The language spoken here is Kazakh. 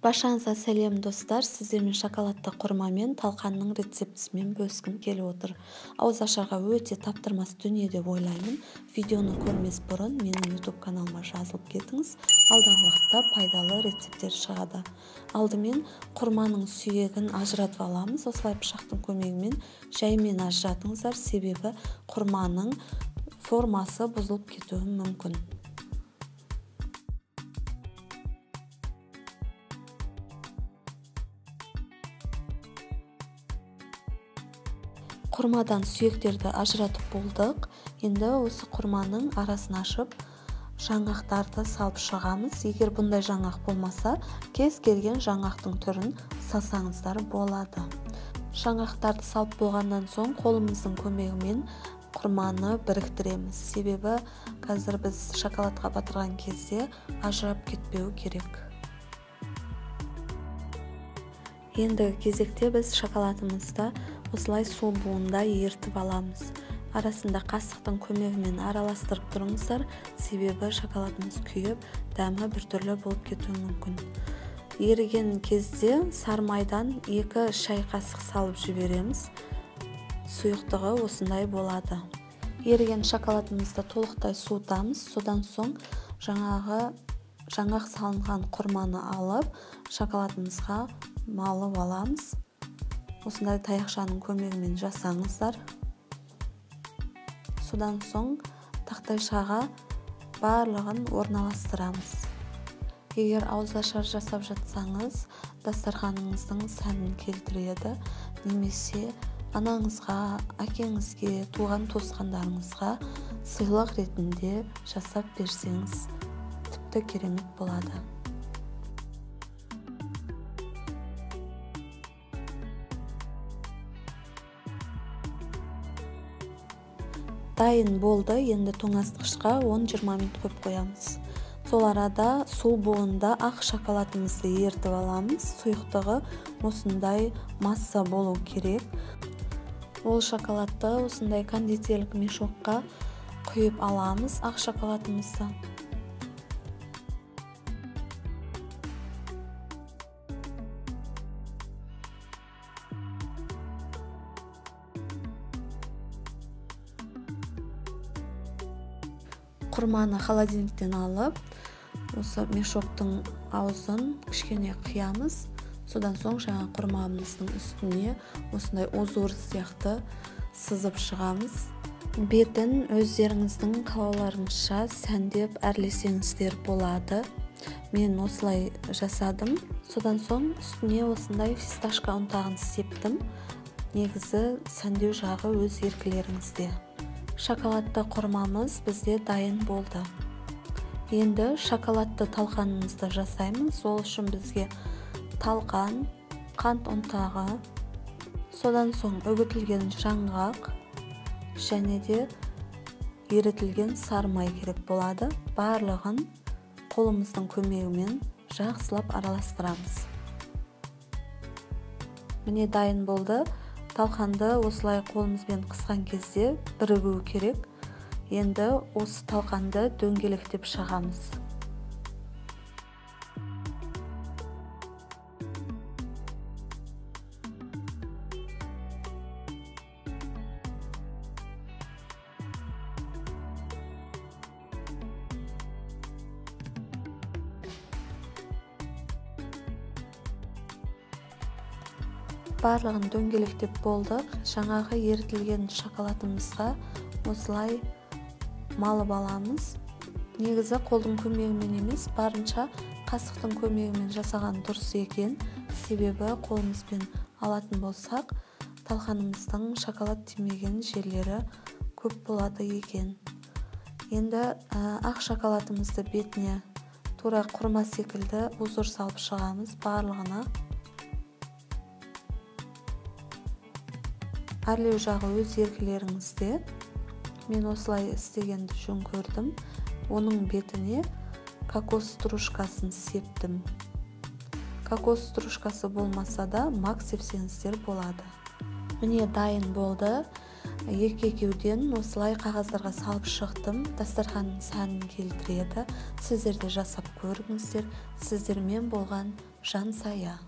Баршаңызға сәлем достар, сіздермен шоколадты құрма мен талқанның рецептісімен бөліскім келіп отыр. Ауыз ашарға өте таптырмас дүние деп ойлаймын. Видеоны көрмес бұрын менің YouTube каналыма жазылып кетіңіз. Алдағы уақытта пайдалы рецепттер шығады. Алдымен құрманың сүйегін ажыратып аламыз. Осылай пышақтың көмегімен жаймен ажыратыңыздар, себебі құрманың формасы бұзылып кетуі мүмкін. Құрмадан сүйектерді ажыратып болдық. Енді осы құрманың арасын ашып, жаңғақтарды салып шығамыз. Егер бұндай жаңғақ болмаса, кез келген жаңғақтың түрін салсаңыздар болады. Жаңғақтарды салып болғаннан соң қолымыздың көмегімен құрманы біріктіреміз. Себебі қазір біз шоколадқа батырған кезде ажырап кетпеу керек. Енді кезекте біз шоколадымызды осылай су буында ерітіп аламыз. Арасында қасықтың көмегімен араластырып тұрыңыздар, себебі шоколадымыз күйіп, дәмі біртүрлі болып кетуі мүмкін. Еріген кезде сармайдан 2 шай қасық салып жібереміз. Сұйықтығы осындай болады. Еріген шоколадымызды толықтай суытамыз. Содан соң жаңғақ салынған құрманы алып, шоколадымызға малып аламыз. Осындай таяқшаның көмегімен жасаңыздар. Содан соң тақтайшаға барлығын орналастырамыз. Егер ауызашар жасап жатсаңыз, дастарханыңыздың сәнін келтіреді, немесе анаңызға, әкеңізге, туған туысқандарыңызға сыйлық ретінде жасап берсеңіз, тіпті керемет болады. Дайын болды, енді тоңазытқышқа 10-20 минут қойып қоямыз. Сол арада су буында ақ шоколадымызды ерітіп аламыз. Сұйықтығы осындай масса болу керек. Ол шоколадты осындай кондитерлік мешокқа құйып аламыз, ақ шоколадымызды. Құрманы холодильниктен алып, осы мешоктың аузын кішкене қиямыз. Содан соң жаңа құрмамыздың үстіне осындай узор сияқты сызып шығамыз. Бетін өздеріңіздің қалауларыңызша сәндеп әрлесеңіздер болады. Мен осылай жасадым. Содан соң үстіне осындай фисташка ұнтағын септім. Негізі сәндеу жағы өз еркілеріңізде. Шоколадты құрмамыз бізде дайын болды. Енді шоколадты талқанымызды жасаймыз. Ол үшін бізге талқан, қант ұнтағы, содан соң үгітілген жаңғақ және де ерітілген сары май керек болады. Барлығын қолымыздың көмегімен жақсылап араластырамыз. Міне дайын болды. Талқанды осылай қолымызбен қысқан кезде бірігу керек. Енді осы талқанды дөңгелектеп шығамыз. Барлығын дөңгелектеп болдық. Жаңағы ерітілген шоколадымызға осылай малып аламыз. Негізі қолдың көмегімен емес, барынша қасықтың көмегімен жасаған дұрыс екен. Себебі қолымызбен алатын болсақ, талқанымыздың шоколад тимеген жерлері көп болады екен. Енді ақ шоколадымызды бетіне тура құрма секілді узор салып шығамыз барлығына. Әрлеу жағы өз еркілеріңізде. Мен осылай істегенді жөн көрдім. Оның бетіне кокос стружкасын септім. Кокос стружкасы болмаса да мак сепсеңіздер болады. Міне дайын болды. Екі-екеуден осылай қағаздарға салып шықтым. Дастарханның сәнін келтіреді. Сіздер де жасап көріңіздер. Сіздермен болған Жансая.